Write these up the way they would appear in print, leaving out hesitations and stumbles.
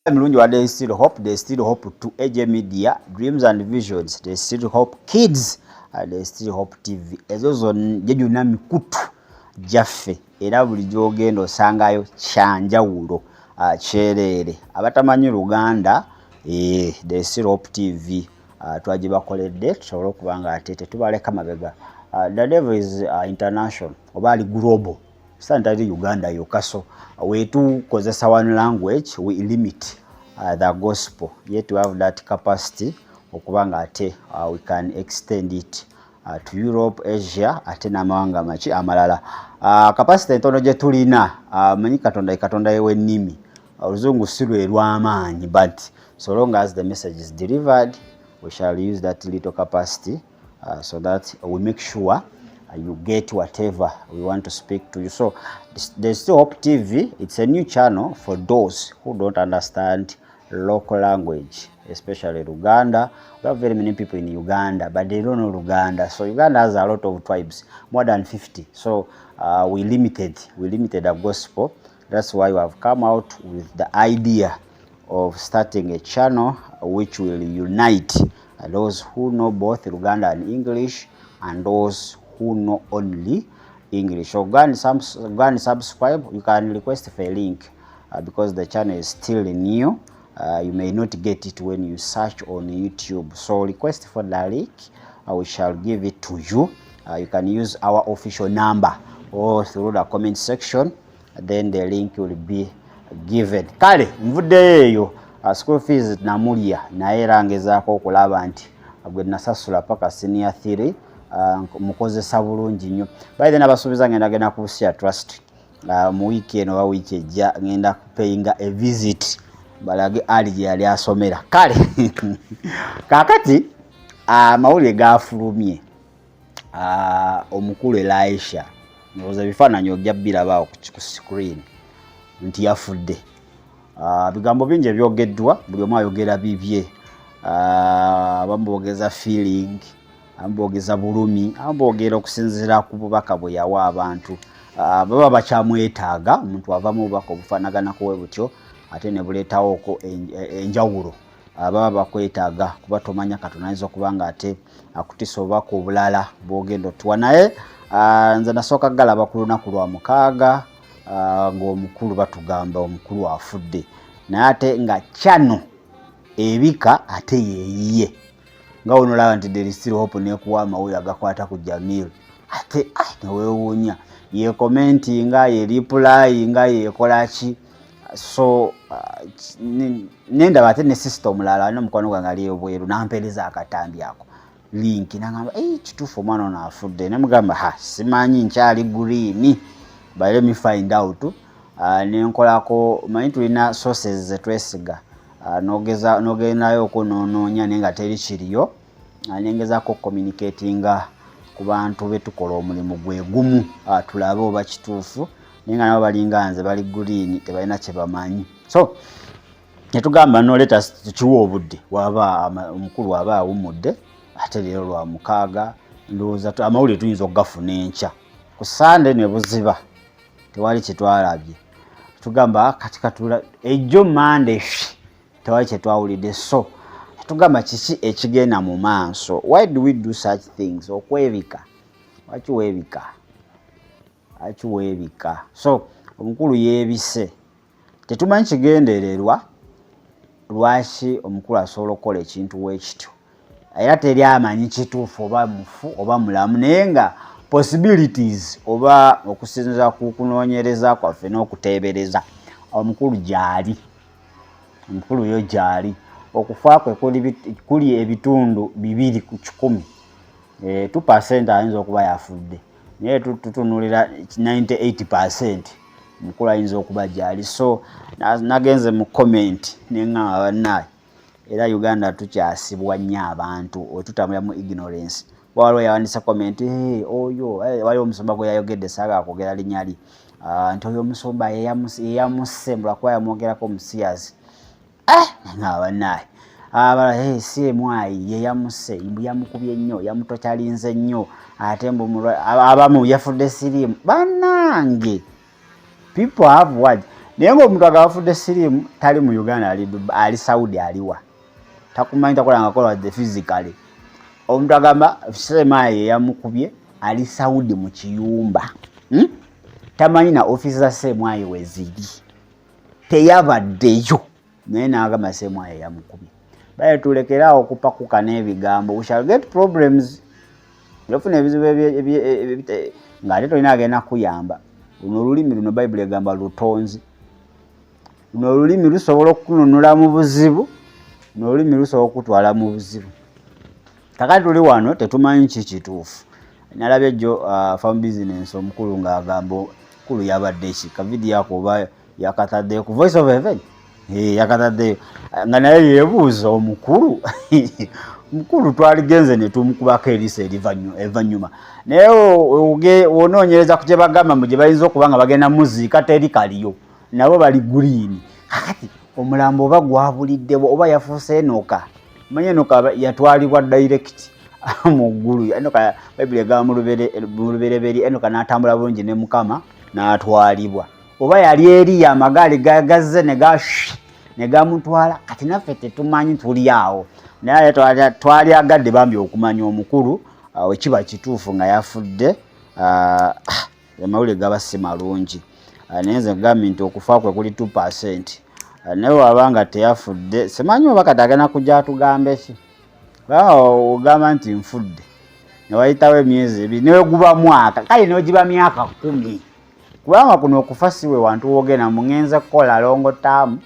Emirundi wa There is Still Hope, There is Still Hope to AJ Media, Dreams and Visions, There is Still Hope Kids, There is Still Hope TV. Ezo zonna gye gyonna mikutu gyaffe, era buli gy'ogenda osangayo kyanjawulo, kyereere. Abatamanyi Luganda, There is Still Hope TV twagibakoledde tusobole okuba nga ate tetubaleka mabega. The devil is international oba ali global, sitaani tali Uganda yokka. So wetukozesa one language, we limit the gospel, yet we have that capacity okuba nga ate we can extend it to Europe, Asia, ate n'amawanga maki amalala. Capacity entono gye tulina, manyi Katonda ye Katonda w'ennimi, Oluzungu si lwe lw'amaanyi, but so long as the message is delivered, we shall use that little capacity so that we make sure you get whatever we want to speak to you. So there's Still Hope TV. It's a new channel for those who don't understand local language, especially Luganda. We have very many people in Uganda, but they don't know Luganda. So Uganda has a lot of tribes, more than 50. So we limited the gospel. That's why we have come out with the idea of starting a channel which will unite those who know both Luganda and English and those who know only English. So go and subscribe. You can request for a link because the channel is still new. You may not get it when you search on YouTube. So request for the link. We shall give it to you. You can use our official number or through the comment section. Then the link will be given. Kale nvuddeyo eyo, school fees namulya, naye era ngezaako okulaba nti gwe nasasula paka senior 3 mukozesa bulungi nnyo. By then abasuubiza ngenda genda ku Busia Trust mu wiiki eno oba wiiki ejja, ngenda kupayinga a visit balage Ali gye yali asomera. Kale kaakati amawulire gafulumye, omukulu Elisha, ndowooza ebifaananyi ojja birabaawo ku screen, nti yafudde. Bigambo bingi ebyogeddwa, buli omu ayogera bibye. Abamu boogeza feeling, abamu boogeza bulumi, abamu boogera okusinziira ku bubaka bwe yawa abantu. Baba bakyamwetaaga. Omuntu avamu obubaka obufaanaganako we butyo ate ne buleetawoko enjawulo, baba bakwetaaga kuba tomanya Katonda ayinza okuba nga ate akutisa obubaka obulala bwogenda otuwa. Naye nze nasooka galaba ku lunaku lwa mukaaga ng'omukulu batugamba omukulu afudde, naye ate nga kyano ebika ate yeeyiye nga wonolaba nti There is Still Hope nekuwa amawulire agakwata ku Jamil, ate neweewuunya yekomentinga, yereplyinga, yekola ki. So nendaba ate ne sister omulala alina omukwano gwange ali ebweru, nampeereza akatambi ako, link, nagamba, "Ei, kituufu omwana ono afudde?" Nemugamba, "Ha, simanyi, nkyali green, but let me find out." Nenkolako, manyi tulina sources zetwesiga, nogendayo okunonoonya naye nga teri kiriyo. Nengezaako communicatinga ku bantu betukola omulimu gwe gumu, tulabe oba kituufu, naye nga nabo balinga nze, bali green, tebalina kye bamanyi. So netugamba, "No, let us tukiwa obudde." Waba omukulu aba awummudde, ate leero lwa mukaaga, ndowooza amawulire tuyinza okugafuna enkya ku Sande. Ne buziba tewali kyetwalabye, tugamba kati katula ejjo Mande tewali kyetwawulidde. So tugamba, kiki ekigenda mu maaso? Why do we do such things? Okwebika, lwaki weebika? Lwaki weebika? So omukulu yeebise, tetumanyi kigendererwa lwaki omukulu asobola okukola ekintu weekityo, era teri amanyi kituufu oba mufu oba mulamu, naye nga possibilities oba okusinziira ku kunoonyereza kwaffe n'okuteebereza, omukulu gyali, omukulu yo gyali. Okufa kwe kuli 2% 2% ayinza okuba yafudde, naye tutunulira 98% omukulu ayinza okuba gyali. So nagenze mu comment neŋŋamba, "Bannaye, era Uganda tukyasibwa nnyo abantu wetutambulira mu ignorance." Waliwo yawandisa comment, "Oyo waliwo omusumba gwe yayogedde, saagala kwogera linnya lye, nti oyo omusumba yeyamusse lwakuba yamwogerako omusiyazi." Nga bannaye abala, "Hey, CMI yeyamusse, mbu yamukubye nnyo, yamutokyalinze nnyo, ate mbu abamu yafudde siriimu." Bannange, people have what? Naye ng'omuntu agafudde siriimu tali mu Uganda, ali Dubai, ali Saudi, aliwa, takumanyi, takolanga wadde physically. Omuntu agamba Semaayi yamukubye ali Saudi mu kiyumba, Tamanyi na ofiisi za Semwayi weziri, teyabaddeyo, naye n'agamba Semwayi yamukubye. Baye tulekeraawo okupakuka n'ebigambo, we shall get problems. Ofuna ebizibu ng'ate tolina agenda kuyamba. Luno olulimi luno, Bayibuli egamba lutonzi. Luno olulimi lusobola okukununula mu buzibu, luno olulimi lusobola okutwala mu buzibu. Kakati tuli wano tetumanyi ki kituufu. Nalabye jjo farm business omukulu ng'agamba omukulu yabadde ki kavidiyo ako oba yakataddeyo ku Voice of Heaven. Yakataddeyo nga naye yeebuuza omukulu, mukulu twaligenze ne tumukubako eriiso evanyuma. Naye wonoonyereza ku kye bagamba mbu gye bayinza okuba nga bagenda muziika, teri kaliyo, nabo bali green. Kakati omulambo oba gwabuliddewo oba yafuuse Enoka. Manyi Enoka yatwalibwa direct mu ggulu. Enoka, Bayibuli egamba mu Lubereberye, Enoka n'atambula bulungi ne Mukama n'atwalibwa. Oba yali eriyo amagaali gazze ne gamutwala. Kati naffe tetumanyi, tuli awo, naye twalyagadde bambi okumanya omukulu wekiba kituufu nga yafudde. Amawulire gaba si malungi, naye nze gambye nti okufa kwe kuli 2%. Naye waba nga teyafudde, simanyi oba kati agenda kujja atugambe ki, kubanga ogamba nti nfudde newayitawo emyezi 2, neweguba mwaka, kale newegiba myaka 10, kubanga kuno okufa siwe wantu wogenda muŋenze kukola long term,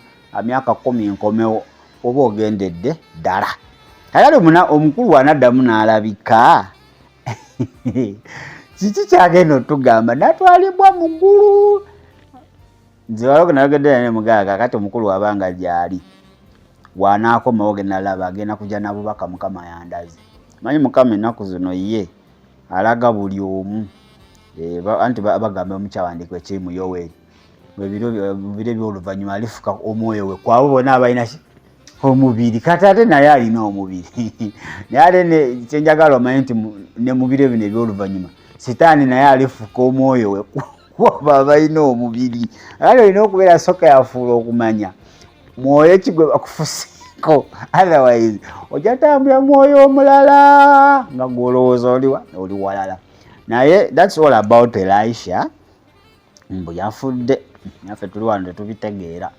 myaka 10 nkomewo, oba ogendedde ddala. Kakati omukulu wanaddamu n'alabika, kiki kyagenda otugamba? Natwalibwa mu ggulu. Nze waliwo nayogedde naye mugaaga. Kakati omukulu wabanga gyali, wanaakomawo genda laba agenda kujja nabubaka. Mukama yandaze, manyi Mukama ennaku zino ye alaga buli omu. Anti bagamba mu kyawandiiko ekiri mu Yoweri, mu biro eby'oluvannyuma alifuka omwoyo we kwabo bonna abalina ki omubiri. Kati ate naye alina omubiri, naye ate kyenjagala omanye nti ne mu biro bino eby'oluvannyuma Sitaani naye alifuka omwoyo we kwabo abalina omubiri. Kale olina okubeera so careful okumanya mwoyo ki gwe bakufuseeko, otherwise ojja tambula mwoyo omulala nga gwolowooza oliwa oli walala. Naye that's all about Elisha, mbu yafudde. Naffe tuli wano tetubitegeera.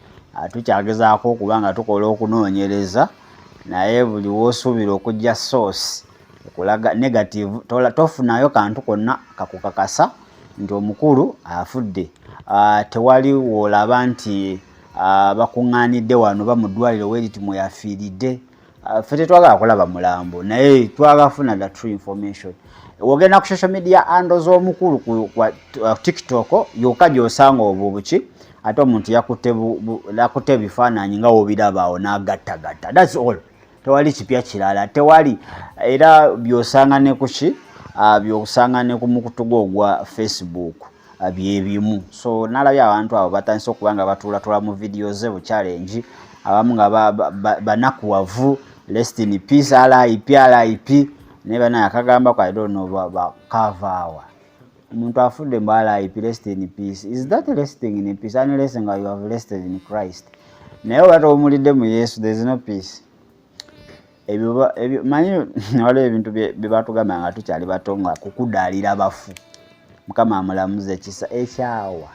Tukyagezaako okuba nga tukola okunoonyereza, naye buli woosuubira okujja source okulaga negative, tofunayo kantu konna kakukakasa nti omukulu afudde. Tewali woolaba nti bakuŋŋaanidde wano ba mu ddwaliro weriti mwe yafiiridde. Ffe tetwagala kulaba mulambo, naye twagala kufuna the true information. Wogenda ku social media handle z'omukulu ku TikTok yokka gy'osanga obwo buki, ate omuntu yakutte ebifaananyi nga wobiraba awo n'agattagatta. That's all, tewali kipya kirala, tewali. Era byosanga ne kuki, byosanga ne ku mukutu gwo ogwa Facebook, byebimu. So nalabye abantu abo batandise okuba nga batuulatula mu vidiyo ze bu challenge, abamu nga banakuwavu, "Rest in peace, RIP, RIP." Naye banaye akagambako, I don't know bakavaawa. Omuntu afudde mbu RIP, rest in peace. Is that resting in peace? Unless nga you have rested in Christ. Naye oba towumulidde mu Yesu, there is no peace. Ebyo manyi waliwo ebintu bye batugamba nga tukyali bato, nga kukudaalira bafu, "Mukama amulamuza ekisa ekyawa,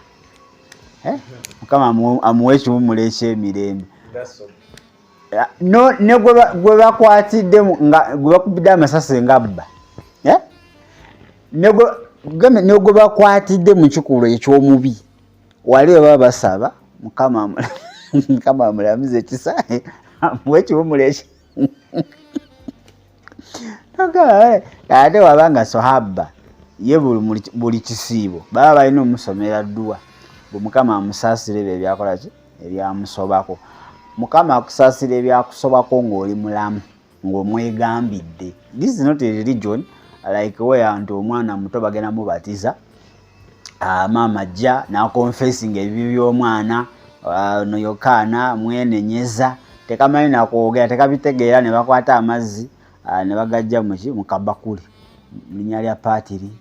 eh? Mukama amuwe ekiwummulo ekyemirembe." No, ne gwe bakwatidde nga gwe bakubidde amasasi nga bba, eh? Ne gwe bakwatidde mu kikolwa eky'omubi, wali baba basaba Mukama amulamuze ekisa, amuwe ekiwummulo ekyo. Ate wabanga sohaba ye buli kisiibo baba balina omusomera dduwa bwe Mukama amusaasira ebyo ebyakola ki ebyamusobako. Mukama akusaasira ebyakusobako ng'oli mulamu, ng'omwegambidde. This is not a religion like where nti omwana muto bagenda mubatiza, maama ajja naconfessinga ebibi by'omwana no Yokaana mwenenyeza, tekamanyi nakwogera, tekabitegeera, ne bakwata amazzi ne bagajja muki mu kabakuli, mu linnya lya paatiri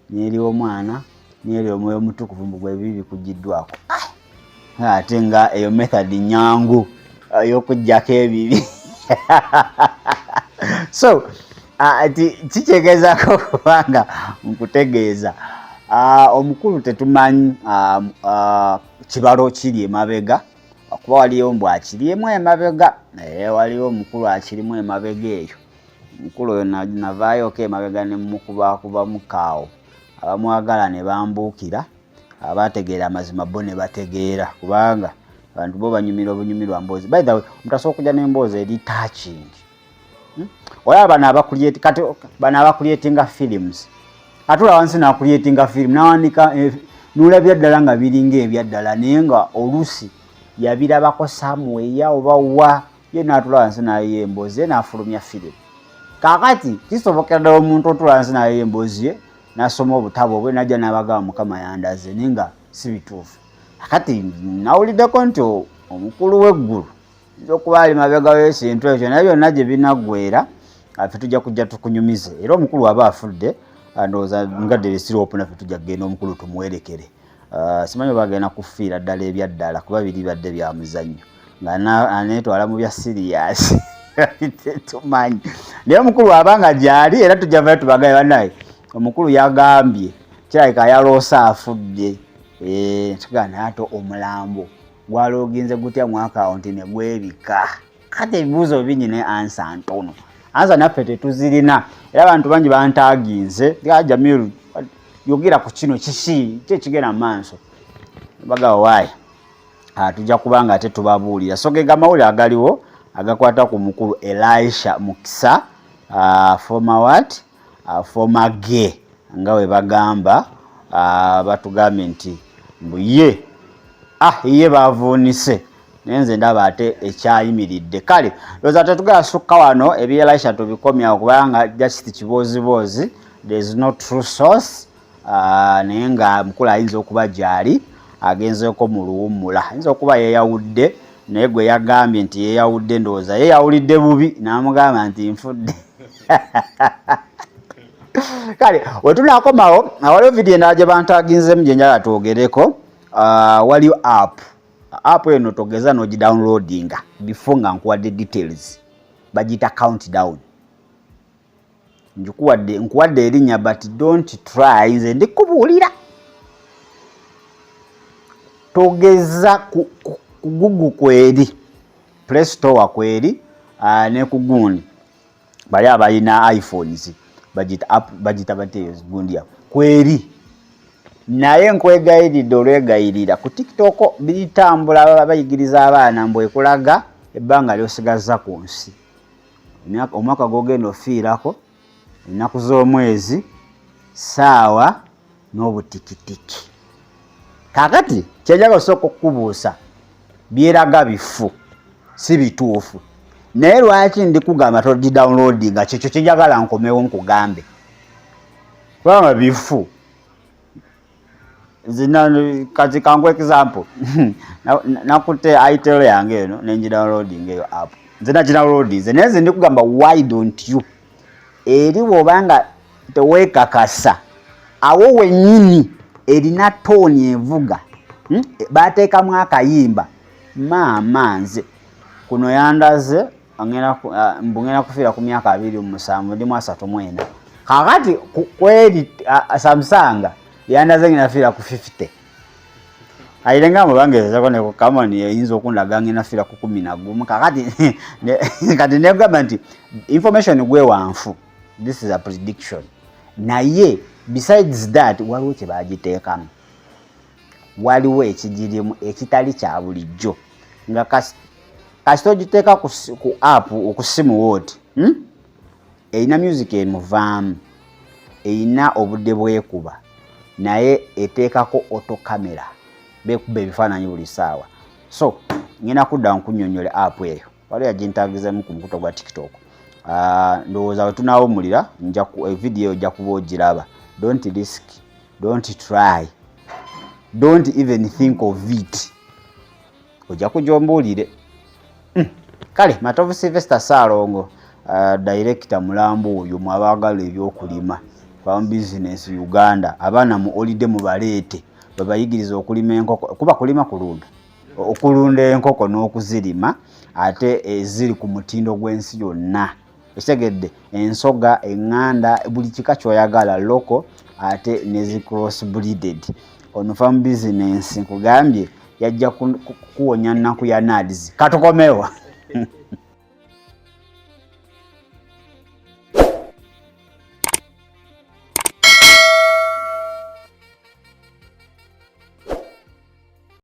n'eri omwana n'eri Omwoyo Omutukuvu, mbu gwe ebibi bikugiddwako. Ate nga eyo method nyangu ey'okuggyako ebibi. So kikyegezaako kubanga nkutegeeza, omukulu tetumanyi kibalo kiri emabega, kuba waliyo mbw akirimu emabega, naye waliwo omukulu akirimu emabega eyo. Omukulu oyo navaayoko emabega ne mukubakubamu kaawo, abamwagala ne bambuukira, abategeera amazima bo ne bategeera, kubanga abantu bo banyumirwa obunyumirwa mboozi. By the way, omuntu asobola okujja n'emboozi eri touching. Olaba bano abacreate, kati bano abacreatinga films, atula wansi nacreatinga film, nawandika, nolabira ddala nga biringa ebyaddala, naye nga oluusi yabirabako somewhere oba wa, ye natula wansi naye emboozi ye nafulumya firimu. Kakati kisobokera ddala omuntu otula wansi naye emboozi ye, nasoma obutabo bwe, najja nabagamba Mukama yandaze, naye nga si bituufu. Kati nawuliddeko nti omukulu w'eggulu yinza okuba ali mabega w'ekintu ekyo, naye byonna gye binaggwera ffe tujja kujja tukunyumize. Era omukulu aba afudde, ndowooza nga deresiroopu naffe tujja kugenda omukulu tumuwerekere. Simanyi oba agenda kufiira ddala ebyaddala, kuba biri badde bya muzannyo nga aneetwala mu bya serious, tetumanyi. Naye omukulu aba nga gyali, era tujja vayo tubagaye, bannaye omukulu yagambye kirabika yaloosa afudde. Tugamba naye ate omulambo gwalooginze gutya mu akawunti ne gwebika? Kati ebibuuzo bingi ne answer ntono, answer naffe tetuzirina. Era abantu bangi bantaginze, "Jamiru, yogera ku kino, kiki ki ekigenda mu maaso?" Bagaba waayi, tujja kuba nga ate tubabuulira. So ge gamawulire agaliwo agakwata ku mukulu Elisha Mukisa, former what, former gay, nga bwe bagamba. Batugambye nti mbu ye ye bavuunise, naye nze ndaba ate ekyayimiridde. Kale ndowooza tetugala sukka wano, ebya Elisha tubikomyawo, kubanga just kibooziboozi, there is no true source. Naye nga mukulu ayinza okuba gyali agenzeeko mu luwummula, ayinza okuba yeeyawudde, naye gwe yagambye nti yeeyawudde, ndowooza yeeyawulidde bubi n'amugamba nti nfudde. Kale wetunakomawo, waliwo vidiyo endala gye bantaginzemu gye njagala twogereko. Waliwo app eno, togeza n'ogidownloadinga before nga nkuwadde details, bagiyita Countdown. Njikuwadde, nkuwadde erinnya, but don't try, nze ndikubuulira, togeza ku Google kweri, Play Store kweri, ne ku gundi bali abalina iPhones bagita app, bagita bateyo gundi yabo kweri. Naye nkwegayiridde, olwegayirira, ku TikTok biritambula, baba bayigiriza abaana mbu ekulaga ebbanga lyosigaza ku nsi, omwaka gwogenda ofiirako, ennaku z'omwezi, saawa n'obutikitiki. Kakati kyenjaga osooka okukubuusa, byeraga bifu, si bituufu, naye lwaki ndi kugamba togidownloadinga? Kyekyo kyenjagala nkomewo nkugambe, kubanga bifu. Zina kati kangu example, nakutte itel yange eno nengidownloading eyo app, nze nagidownloadinze, naye nze ndi kugamba, why don't you? Eri bw'obanga teweekakasa, awo wennyini erina tone evuga, Bateekamu akayimba, maama nze kuno yandaze mbu ngenda kufiira ku myaka 27, ndimu 34. Kakati kweri Samsung yandaze ngenda fiira ku 50, ayirenga mubangezezako ne ku Camon eyinza okundaga ngenda fiira ku 11. Kakati kati negamba nti information gwe wanfu, this is a prediction. Naye besides that, waliwo kye bagiteekamu, waliwo ekigirimu ekitali kya bulijjo, nga kasita ogiteeka ku app ku simu wooti, Erina music emuvaamu, erina obudde bwekuba, naye eteekako auto camera, bekuba ebifaananyi buli ssaawa. So ngenda kudda nkunnyonnyola app eyo, waliwo yagintagizemu ku mukuto gwa TikTok. Ndowooza we tunaawumulira evidiyo ojja kuba ogiraba. Don't risk, don't try, don't even think of it, ojja kujja ombuulire. Kale Matovu Sylvester Saalongo, director mulambo oyo, mwabaagala ebyokulima, farm business Uganda, abaana mu olide mubaleete babayigiriza okulima enkoko, kuba kulima kulunda. Okulunda enkoko n'okuzirima, ate eziri ku mutindo gw'ensi yonna, ekitegedde, ensoga, eŋŋanda, buli kika kyoyagala, local ate nezi cross breeded. Ono farm business nkugambye yajja kuwonya nnaku ya NAADS. Katukomewo.